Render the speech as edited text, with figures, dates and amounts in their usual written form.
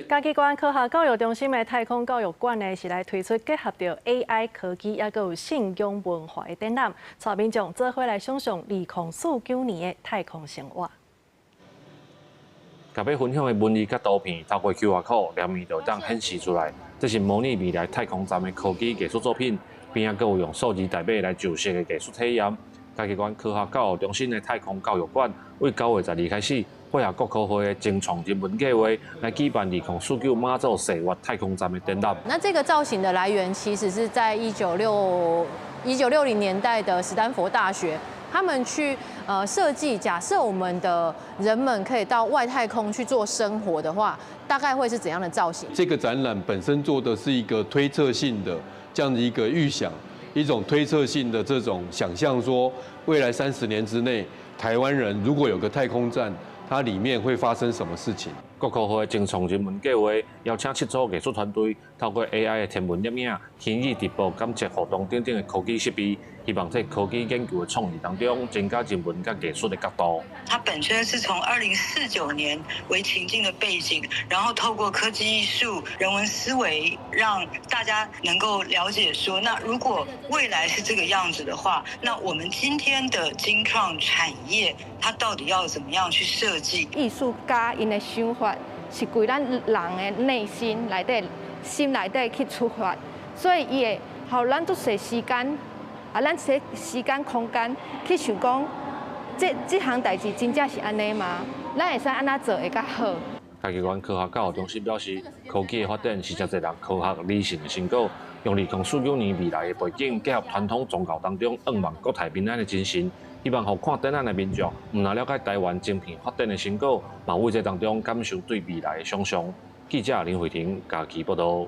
嘉義縣科學教育中心的太空教育館呢，是來推出結合著 AI 科技，抑閣有信仰文化的展覽，帶民眾做伙來想像2049年的太空生活。共欲分享的文字佮圖片，透過 QR code 連面就會當顯示出來。這是模擬未來太空站的科技藝術作品，邊仔閣有用數字代碼來上色的藝術體驗。嘉義縣科學教育中心的太空教育館，為9月12開始，配合國科會的精創人文計畫，來舉辦2049馬祖世越太空站的展覽。那這個造型的來源，其實是在1960年代的史丹佛大學，他們去設計，假設我們的人們可以到外太空去做生活的話，大概會是怎樣的造型？這個展覽本身做的是一個推測性的這樣的一個預想。一種推測性的這種想象，說未來30年之內，台灣人如果有個太空站，它裡面會發生什麼事情？國科會精創人文計畫邀請七組藝術團隊，透過 AI 的天文攝影、虛擬直播、感測互動等等的科技設備，希望在科技研究的創意當中，增加人文佮藝術的角度。它本身是從2049年為情境的背景，然後透過科技藝術、人文思維，讓大家能夠了解說，那如果未來是這個樣子的話，那我們今天的精創產業，它到底要怎麼樣去設計？藝術家𪜶的想法是規咱人的內心內底、心內底去出發，所以伊會予咱足濟時間，啊，咱這時間空間去想講，這項代誌真正是按呢嗎？咱會使按怎做會較好？嘉義縣科學教育中心表示，科技的發展是誠濟人科學理性的成果，用2049年未來的背景，結合傳統宗教當中向望國泰民安的精神，希望予看展覽的民眾，毋但了解台灣晶片發展的成果，嘛為這當中感受對未來的想像。記者林慧婷嘉義報道。